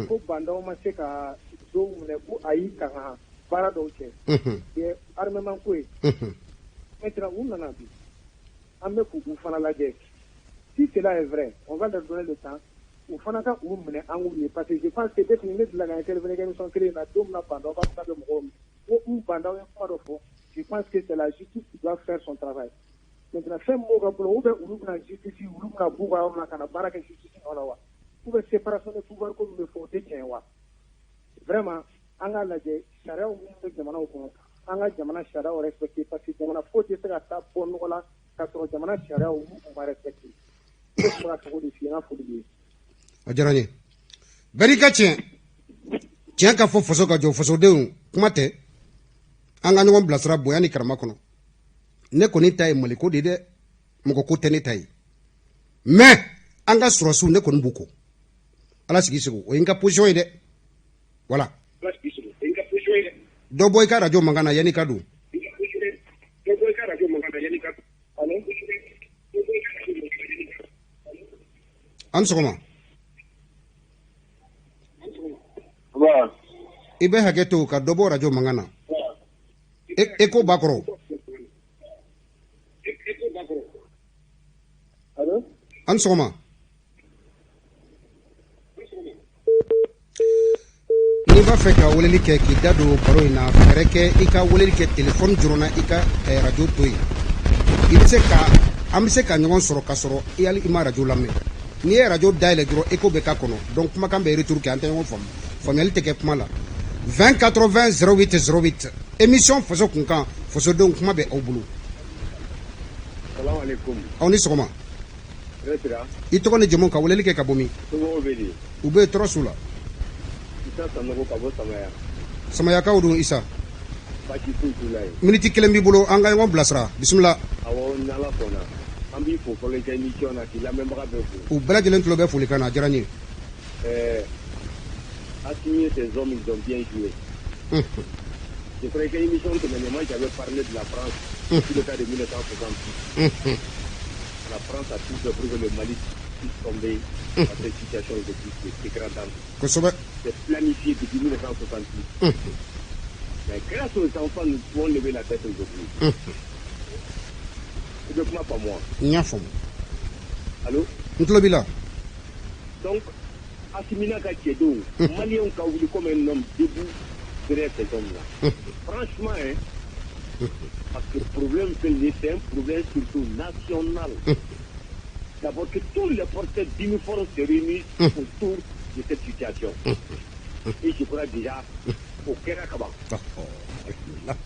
[SPEAKER 2] ko Bah N'Daw ma se ka dɔw minɛ, ko a y'i kan ka baara dɔw kɛ, qui est armement ko ye. Maintenant, u nana bi, an bɛ k'u fana lajɛ. Si cela est vrai, on va leur donner le temps, u fana ka u minɛ, an k'u ye, parce que je pense que depuis ne delila ka intervenir émission kelen in na, don min na Bah N'Daw b'a fɔ k'a bɛ mɔgɔw minɛ, ko n Bah N'Daw ye kuma dɔ fɔ. Je pense que c'est la justice qui doit faire son travail. Maintenant, fɛn min b'o ka bolo, ou bien olu bɛna justice, olu bɛna b'u ka yɔrɔ la ka na baara kɛ justice nɔ la wa, ou bien séparation de pouvoir ko min bɛ fɔ, o tɛ tiɲɛ wa? Vraiment, an k'a lajɛ sariyaw minnu bɛ jamanaw kɔnɔ, an ka jamana sariyaw respecter, parce que jamana foyi tɛ se ka taa bɔ nɔgɔ la k'a sɔrɔ jamana sariyaw u ma respecter. Ne tun bɛ ka fɔ o de f'i ye. N ka foli b'i ye.
[SPEAKER 1] A diyara n ye. Bɛɛ n'i ka tiɲɛ tiɲɛ ka fɔ. Faso ka jɔ, fasodenw, kuma tɛ, an ka ɲɔgɔn bilasira bonya ni karama kɔnɔ. Ne kɔni ta ye Maliko de dɛ, mɔgɔ ko tɛ ne ta ye. Mais an ka sɔrɔsiw, ne kɔni b'u kɔ. Ala sigi segu, o ye n ka position ye dɛ. Voilà, dɔ bɔ i ka radio mankan na yanni ka don.
[SPEAKER 2] Allo.
[SPEAKER 1] An sɔgɔma.
[SPEAKER 3] Nba.
[SPEAKER 1] I bɛ hakɛ to ka dɔ bɔ radio mankan na. E ko ba kɔrɔ.
[SPEAKER 2] Allo.
[SPEAKER 1] An sɔgɔma. N'i b'a fɛ ka weleli kɛ k'i da don baro in na, fɛɛrɛ kɛ i ka weleli kɛ telefɔni dɔrɔn na, i ka radio to yen. I bɛ se ka, an bɛ se ka ɲɔgɔn sɔrɔ ka sɔrɔ i hali i ma radio lamɛn. N'i ye radio dayɛlɛ dɔrɔn, écho bɛ k'a kɔnɔ, donc kumakan bɛ retour kɛ, an tɛ ɲɔgɔn faamu, faamuyali tɛ kɛ kuma la. 20 80 08 08, émission Faso Kunkan, fasodenw, kuma bɛ aw bolo.
[SPEAKER 3] Salaamaaleykum.
[SPEAKER 1] Aw ni sɔgɔma.
[SPEAKER 3] Hɛrɛ sira.
[SPEAKER 1] I tɔgɔ ni jamu, ka weleli kɛ ka bɔ min?
[SPEAKER 3] Somɔgɔw bɛ di?
[SPEAKER 1] U bɛ tɔɔrɔ su la.
[SPEAKER 3] Isa Sanogo ka bɔ Samaya.
[SPEAKER 1] Samayakaw don, Isa.
[SPEAKER 3] Baasi foyi t'u la yen.
[SPEAKER 1] Miniti kelen b'i bolo, an ka ɲɔgɔn bilasira, bisimila.
[SPEAKER 3] Awɔ, n'Ala sɔnna. An b'i fo fɔlɔ i ka émission na, k'i lamɛnbaga bɛɛ fo.
[SPEAKER 1] U bɛɛ lajɛlen tulo bɛ folikan na, a diyara n ye.
[SPEAKER 3] Assimi et ses hommes, ils ont bien joué. Je crois que l'émission tɛmɛnen, moi j'avais parlé de la France, coup d'État de 1966. La France a tout fait pour que le Mali puisse tomber dans cette situation aujourd'hui qui est dégradante. C'est planifié depuis 1966. Mais grâce aux enfants, nous pouvons lever la tête aujourd'hui. Tu peux kuma pas moi.
[SPEAKER 1] N y'a faamu.
[SPEAKER 3] Allô?
[SPEAKER 1] N tulo b'i la.
[SPEAKER 3] Donc, Assimi n'a ka cɛdenw, Maliens ka wuli comme un homme debout derrière cet homme-là. Franchement, hein, parce que le problème, c'est un problème surtout national. D'abord que tous les porteurs d'uniformes se réunissent autour de cette situation. Et je crois déjà, o kɛra kaban.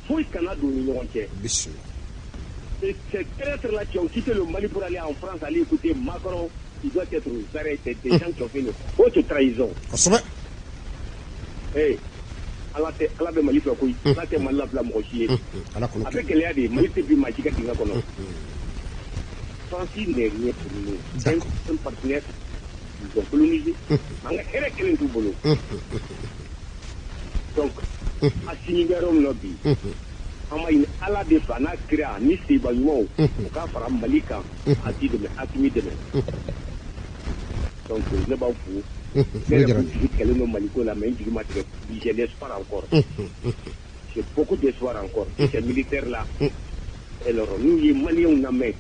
[SPEAKER 3] Foyi kana don ni ɲɔgɔn cɛ.
[SPEAKER 1] Bisimila.
[SPEAKER 3] Et ces traîtres-là qui ont quitté le Mali pour aller en France, aller écouter Macron, ils doivent être aux arrêts. C'est des gens qui ont fait une haute trahison. Eh, Ala tɛ, Ala bɛ Mali fɛ koyi. Ala tɛ Mali labila mɔgɔ si ye.
[SPEAKER 1] Ala kɔnɔ.
[SPEAKER 3] A bɛ gɛlɛya de, Mali tɛ bin maa si ka dingɛ kɔnɔ. France n'est rien pour nous. C'est un partenaire, ils ont colonisé. An ka hɛrɛ kelen t'u bolo. Donc, Assimi bɛ yɔrɔ min na bi, an b'a ɲini Ala de fɛ, a n'a kira ni seba ɲumanw, u k'a fara Mali kan, a t'i dɛmɛ, Assimi dɛmɛ. Donc ne b'aw fo. Ne
[SPEAKER 1] Foli
[SPEAKER 3] yɛrɛ
[SPEAKER 1] diyara
[SPEAKER 3] kun
[SPEAKER 1] n ye.
[SPEAKER 3] jigi tigɛlen don Maliko la, mais n jigi ma tigɛ. J'ai l'espoir encore. J'ai beaucoup d'espoir encore. Ces militaires là, alors n'u ye Maliyɛnw lamɛn,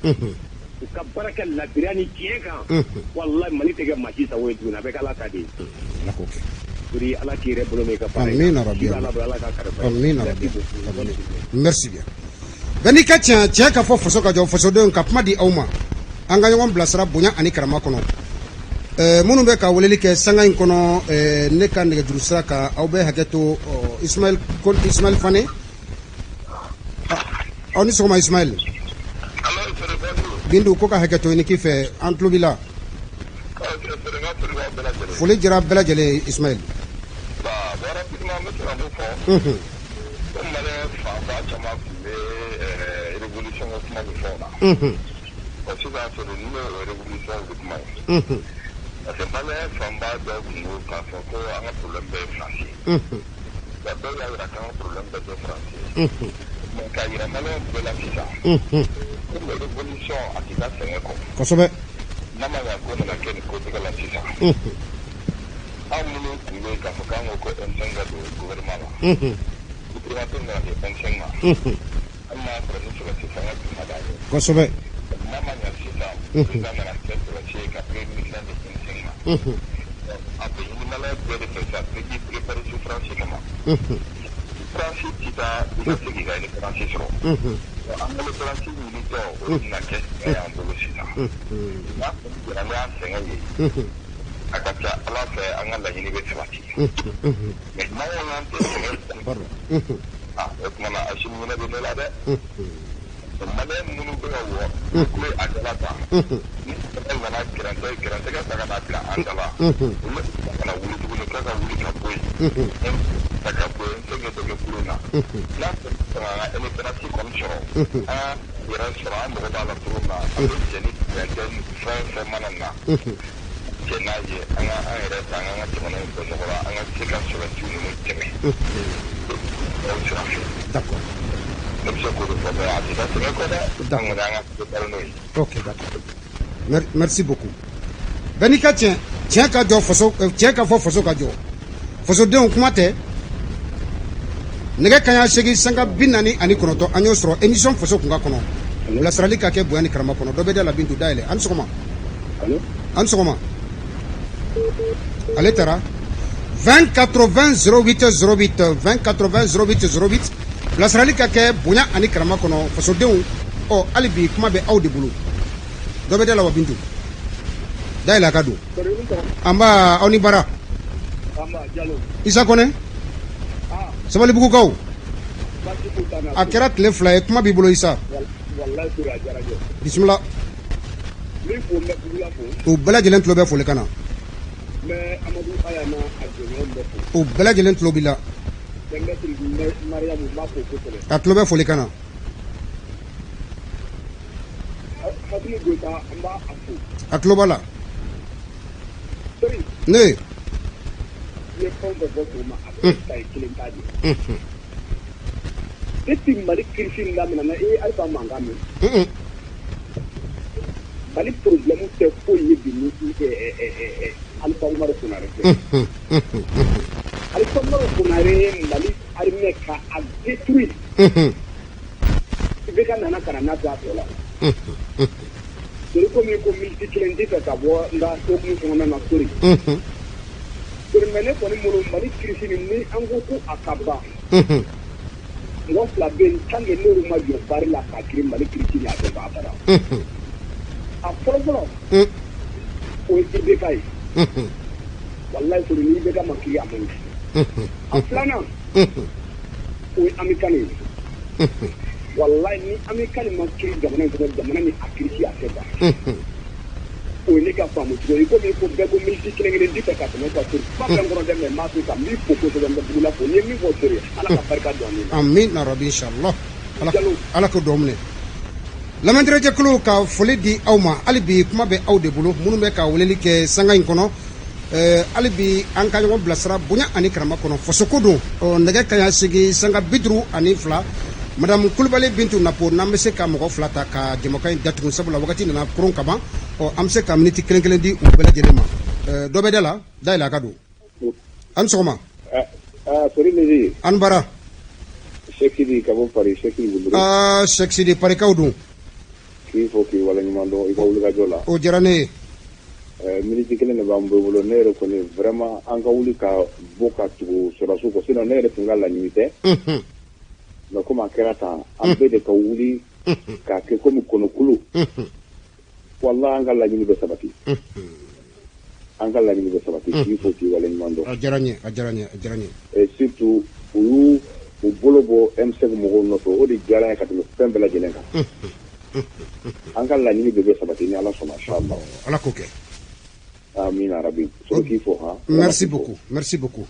[SPEAKER 3] u ka baara kɛ ladiriya ni tiɲɛ kan, walahi Mali tɛ kɛ maa si sago ye tuguni, a bɛ kɛ Ala ta de ye.
[SPEAKER 1] Ala k'o kɛ.
[SPEAKER 3] Sori, Ala k'i yɛrɛ bolo mɛn i ka baara in
[SPEAKER 1] na.
[SPEAKER 3] Amina
[SPEAKER 1] rabi.
[SPEAKER 3] Ci bɛ Ala bolo, Ala k'a kalifa i la.
[SPEAKER 1] Amina rabi.
[SPEAKER 3] Merci beaucoup. Bonne journée.
[SPEAKER 1] Merci bien. Bɛɛ n'i ka tiɲɛ, tiɲɛ ka fɔ, faso ka jɔ. Fasodenw, ka kuma di aw ma, an ka ɲɔgɔn bilasira bonya ani karama kɔnɔ. Minnu bɛ ka weleli kɛ sanga in kɔnɔ, ne ka nɛgɛjuru sira kan, aw bɛ hakɛ to. Ismaël, Ismaël Fane, aw ni sɔgɔma, Ismaël. Bintu ko ka hakɛ to i ni k'i fɛ, an tulo b'i la. Foli jira bɛɛ lajɛlen, Ismaël.
[SPEAKER 4] Ko Malien fanba caman tun bɛ révolution ko kuma ni fɛnw na. Bon, sisan sɔrɔ ni o révolution bɛ kuma ye. Parce que Malien fanba dɔw tun ko k'a fɔ ko an ka problème bɛɛ ye Faransi ye. Wa dɔw y'a jira k'an ka problème bɛɛ tɛ Faransi ye. Mais k'a jira Malien bɛɛ la sisan. Ko révolution a tɛ taa sɛgɛn kɔ. N'a ma ɲɛ ko nana kɛ nin kotigɛ la sisan. Anw minnu tun bɛ k'a fɔ k'an ko ko M5 ka don gouvernement la. Gouvernement nana di M5 ma. Hali n'a y'a sɔrɔ ni sɔrɔsi fanga tun ka d'an ye. N'a ma ɲɛ sisan, président nana kɛ sɔrɔsi ye ka premier ministre di M5 ma. A bɛ ɲini Malien bɛɛ de fɛ sisan, bɛɛ k'i préparer souffrance kama. Souffrance tɛ taa i ka se k'i ka indépendance sɔrɔ. An ka indépendance ɲinitɔ, o de bɛna kɛ sɛgɛn y'an bolo sisan. N'a kɔni jɛra n'a sɛgɛn ye, a ka ca Ala fɛ an ka laɲini bɛ sabati. Mais n'an ko k'an tɛ sɛgɛn kun, ah, o tuma na Assimi ɲinɛ bɛ ne la dɛ. Malien minnu bɛ ka wɔ kulo a da la tan, ni sɛgɛn nana gɛrɛntɛ gɛrɛntɛ ka ta ka na bila an da la, olu bɛ ka na wuli tuguni k'a ka wuli ka bɔ yen, ta ka bɔ yen, fɛn dɔ kɛ kulon na. N'a sɔrɔ an ka indépendance kɔni sɔrɔ, an yɛrɛ sɔrɔ, an mago b'a la cogo min na, an bɛ jɛ ni gɛrɛntɛ ni fɛn fɛn mana na, jɛ n'a ye, an ka an yɛrɛ ta, an ka jamana in bɔ nɔgɔ la, an ka se ka sɔrɔsiw ninnu dɛmɛ o sira fɛ. Ne bɛ se k'o de fɔ, mais a tɛ taa sɛgɛn kɔ dɛ. An kɔni, an ka préparer n'o ye.
[SPEAKER 1] Ok, d'accord. Merci beaucoup. Bɛɛ n'i ka tiɲɛ, tiɲɛ ka jɔ, faso tiɲɛ ka fɔ, faso ka jɔ. Fasodenw, kuma tɛ. Nɛgɛ kaɲa 8:49, an y'o sɔrɔ émission Faso Kunkan kɔnɔ. Bilasirali ka kɛ bonya ni karama kɔnɔ. Dɔ bɛ da la, Bintu, dayɛlɛ. An sɔgɔma, an sɔgɔma. Ale taara. 20 80 08 08, 20 80 08 08. Bilasirali ka kɛ bonya ani karama kɔnɔ, fasodenw. Ɔ, hali bi kuma bɛ aw de bolo. Dɔ bɛ da la wa? Bintu, dayɛlɛ a ka don. An b'a aw ni bara. Isa Kɔnɛ, Sabalibugukaw, a kɛra tile 2 ye. Kuma b'i bolo, Isa, bisimila. U bɛɛ lajɛlen tulo bɛ foli kan na, u bɛɛ lajɛlen tulo b'i la, a tulo bɛ foli kan na. A tulo b'a la ne.
[SPEAKER 2] Depuis Mali crise in daminɛna, i ye Alifa mankan mɛn? Mali problème tɛ foyi ye bi ni Alifa Umaru Konare tɛ. Alifa Umaru Konare ye Mali armée ka a détruire. IBK nana ka na n'a to a tɔ la. Sori, komi ko minute kelen tɛ fɛ ka bɔ n ka hokumu kɔnɔna na, sori. Sori, mais ne kɔni bolo, Mali crise nin, ni an ko ko a ka ban, mɔgɔ fila bɛ yen, tant que n'olu ma jɔ bari la k'a kiri, Mali crise nin a tɛ ban abada. A fɔlɔ fɔlɔ, o ye IBK ye. Walayi sori, ni IBK ma kiri, a man ɲi. A filanan, o ye Amikani ye. Walayi, ni Amikani ma kiri jamana in kɔnɔ, jamana ni a crise a tɛ ban. O ye ne ka faamu cogo ye. Komi ko bɛɛ ko minute kelen kelen tɛ fɛ ka tɛmɛ ka sori, kuma bɛ n kɔnɔ dɛ, mais n b'a to kan. N b'i fo kosɛbɛ, n bɛ Bugula fo. N ye min fɔ sori, Ala ka barika don an na.
[SPEAKER 1] Amin rabi, inshallah. Ala, Ala ko dɔw minɛ. Lamɛnjɛkulu, ka foli di aw ma. Hali bi kuma bɛ aw de bolo, minnu bɛ ka weleli kɛ sanga in kɔnɔ. Hali bi an ka ɲɔgɔn bilasira bonya ani karama kɔnɔ, fasoko don. Nɛgɛ kaɲa 8:52, Madame Kulubali Bintu Napo, n'an bɛ se ka mɔgɔ fila ta ka jamakan in datugu, sabula wagati nana koron ka ban. Ɔ, an bɛ se ka miniti kelen kelen di u bɛɛ lajɛlen ma. Dɔ bɛ da la, dayɛlɛ a ka don. An sɔgɔma. An bara.
[SPEAKER 5] Sɛki ka bɔ Paris, Sɛki.
[SPEAKER 1] Aa, Sɛki Sidi, Parikaw dun.
[SPEAKER 5] K'i fɔ, k'i waleɲuman dɔn i ka wulikajɔ la.
[SPEAKER 1] O diyara ne ye.
[SPEAKER 5] Minute kelen de b'an bolo. Ne yɛrɛ kɔni, vraiment, an ka wuli ka bɔ ka tugu sɔrɔdasiw kɔ, sinon ne yɛrɛ tun ka laɲini tɛ. Mais comme a kɛra tan, an bɛɛ de ka wuli k'a kɛ komi kɔnɔkulu. Walahi, an ka laɲini bɛ sabati. An ka laɲini bɛ sabati. K'i fo, k'i waleɲuman dɔn.
[SPEAKER 1] A diyara n ye, a diyara n ye, a diyara n ye.
[SPEAKER 5] Et surtout, u y'u u bolo bɔ M5 mɔgɔw nɔfɛ, o de diyara n ye ka tɛmɛ fɛn bɛɛ lajɛlen kan. An ka laɲini bɛɛ bɛ sabati ni Ala sɔnna, inchallah.
[SPEAKER 1] Ala k'o kɛ.
[SPEAKER 5] Amina rabi. Sɔrɔ k'i fo han.
[SPEAKER 1] Merci beaucoup, merci beaucoup.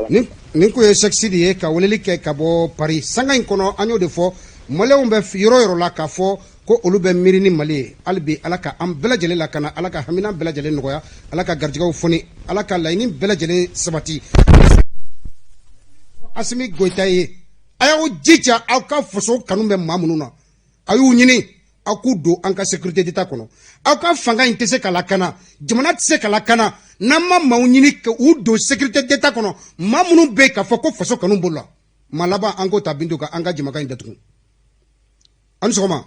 [SPEAKER 1] Nin kun ye Cheick Sidi ye ka weleli kɛ ka bɔ Paris. Sanga in kɔnɔ, an y'o de fɔ, maliyɛnw bɛ yɔrɔ yɔrɔ la k'a fɔ ko olu bɛ miiri ni Mali ye. Hali bi, Ala ka an bɛɛ lajɛlen lakana, Ala ka hamina bɛɛ lajɛlen nɔgɔya, Ala ka garijɛgɛw foni, Ala ka laɲini bɛɛ lajɛlen sabati. Asimi Goyita ye, a y'aw jija, aw ka faso kanu bɛ maa minnu na, a y'u ɲini, aw k'u don an ka sécurité d'État kɔnɔ. Aw ka fanga in tɛ se ka lakana, jamana tɛ se ka lakana n'an ma maaw ɲini k'u don sécurité d'État kɔnɔ, maa minnu bɛ yen k'a fɔ ko faso kanu b'u la. Maa laban, an k'o ta Bintu ka an ka jamakan in datugu. An ni sɔgɔma,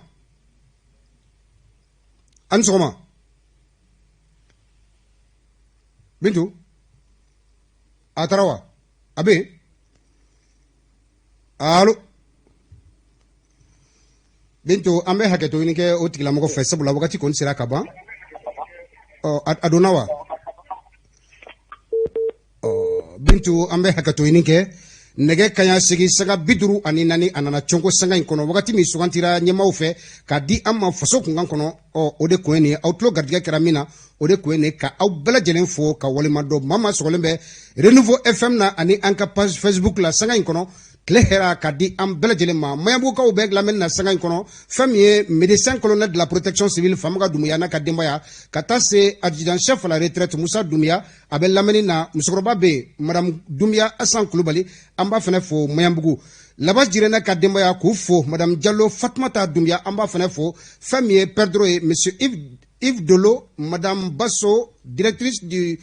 [SPEAKER 1] an ni sɔgɔma Bintu. A taara wa? A bɛ yen? Allo Bintu, an bɛ hakɛto ɲini kɛ o tigilamɔgɔ fɛ, sabula wagati kɔni sera ka ban. Ɔ, a donna wa? Ɔ Bintu, an bɛ hakɛto ɲini kɛ. Nɛgɛ kaɲa 8:54, a nana cɔnko sanga in kɔnɔ. Wagati min sugantira ɲɛmaaw fɛ k'a di an ma faso kunkan kɔnɔ, ɔ, o de kun ye nin ye. Aw tulo garijɛgɛ kɛra min na, o de kun ye nin. Ka aw bɛɛ lajɛlen fo ka walima dɔn. Maa maa sɔgɔlen bɛ Renouveau FM na ani an ka page Facebook la sanga in kɔnɔ, tile hɛra ka di an bɛɛ lajɛlen ma. Maɲanbugukaw bɛ lamɛnni na sanga in kɔnɔ. Fɛn min ye médecin colonel de la protection civile Famuka Dumuya n'a ka denbaya, ka taa se adjudant chef à la retraite Musa Dumuya, a bɛ lamɛnni na. Musokɔrɔba bɛ yen, madame Dumuya Asan Kulubali, an b'a fana fo. Maɲanbugu Laba Jirɛnɛ ka denbaya, k'u fo. Madame Jalo Fatumata Dumuya, an b'a fana fo. Fɛn min ye Perdreau ye, monsieur Yves Dolo, madame Basso, directrice du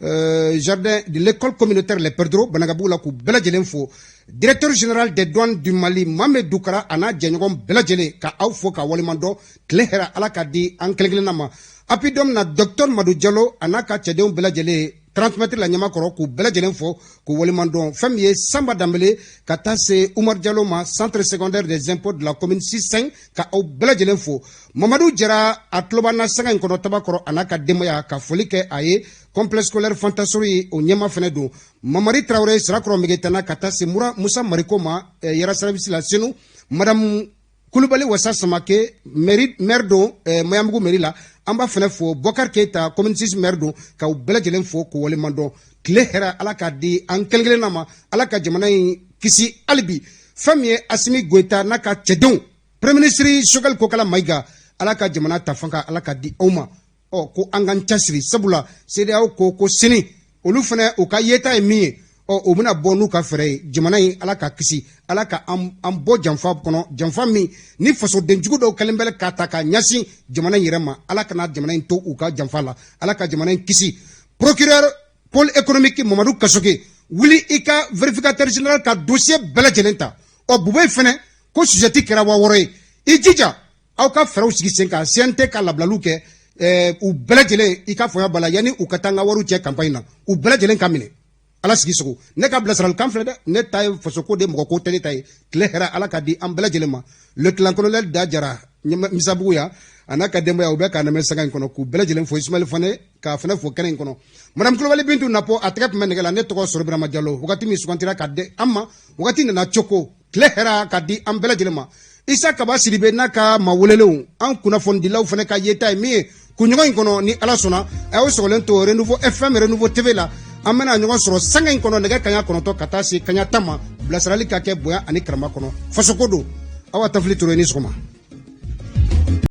[SPEAKER 1] jardin de l'école communautaire Les Perdreaux, Banagabugu la, k'u bɛɛ lajɛlen fo. Directeur général des douanes du Mali, Mame Dukara, a n'a jɛɲɔgɔn bɛɛ lajɛlen, ka aw fo ka waleɲuman dɔn. Tile hɛrɛ, Ala ka di an kelen kelenna ma. Apidom na, docteur Madu Jalo a n'a ka cɛdenw bɛɛ lajɛlen, 30 mètres la ɲamakɔrɔ, k'u bɛɛ lajɛlen fo k'u waleɲuman dɔn. Fɛn min ye Sanba Danbele, ka taa se Umar Jalo ma, centre secondaire des impôts de la commune 6-5, ka aw bɛɛ lajɛlen fo. Mamadu Jara, a tulo b'an na sanga in kɔnɔ Tabakɔrɔ, a n'a ka denbaya, ka foli kɛ a ye. Complexe scolaire Fantasori ye, o ɲɛma fɛnɛ don. Mamari Tarawele, Sirakɔrɔ Megetana, ka taa se Mura Musa Mariko ma, Yara service la Senu. Madame Kulubali Wasa Samake, mairie maire don, Maɲanbugu mairie la, an b'a fɛnɛ fo. Bɔkar Keyita, commune 6 maire don, k'aw bɛɛ lajɛlen fo k'u waleɲuman dɔn. Tile hɛrɛ, Ala k'a di an kelen kelenna ma. Ala ka jamana in kisi hali bi. Fɛn min ye Asimi Goyita n'a ka cɛdenw, premier ministre Choguel Kokala Mayiga, Ala ka jamana ta fanga, Ala ka di aw ma. Ɔ, ko an k'an cɛsiri, sabula CEDEAO ko sini olu fana u ka yeta ye min ye, ɔ, u bɛna bɔ n'u ka fɛɛrɛ ye. Jamana in, Ala ka kisi, Ala ka an bɔ janfa kɔnɔ, janfa min ni fasodenjugu dɔw kɛlen bɛ k'a ta ka ɲɛsin jamana in yɛrɛ ma. Ala kana jamana in to u ka janfa la, Ala ka jamana in kisi. Procureur pôle économique Mamadu Kasoke, wuli i ka vérificateur général ka dossier bɛɛ lajɛlen ta. Ɔ, Bube fɛnɛ ko sujɛti kɛra 6000 ye. I jija, aw ka fɛɛrɛw sigi sen kan, CNT ka labilaliw kɛ, u bɛɛ lajɛlen, i ka faamuya b'a la, yanni u ka taa n ka wariw cɛ campagne na, u bɛɛ lajɛlen ka minɛ. Ala sigi sogo. Ne ka bilasiralikan filɛ dɛ, ne ta ye fasoko de, mɔgɔ ko tɛ ne ta ye. Tile hɛrɛ, Ala ka di an bɛɛ lajɛlen ma. Lieutenant colonel Da Jara Misabugu yan, a n'a ka denbaya, u bɛ k'a lamɛn sanga in kɔnɔ, k'u bɛɛ lajɛlen fo. Ismaël Fane, k'a fana fo kɛnɛ in kɔnɔ. Madame Kulubali Bintu Napɔ, a tɛgɛ tun bɛ nɛgɛ la. Ne tɔgɔ Sɔrɔ Birama Jalo. Wagati min sugantira ka di an ma, wagati nana coko. Tile hɛrɛ ka di an bɛɛ lajɛlen ma. Isa Kaba Sidibe n'a ka maa welelenw, an kunnafonidilaw fana ka yeta ye min ye kunɲɔgɔn in kɔnɔ, ni Ala sɔnna, a y'aw sɔgɔlen to Renouveau FM, Renouveau TV la. An bɛna ɲɔgɔn sɔrɔ sanga in kɔnɔ, nɛgɛ kaɲa 9 ka taa se kaɲa 10 ma. Bilasirali ka kɛ bonya ani karama kɔnɔ. Fasoko don. Awa Tafili Ture, ni sɔgɔma.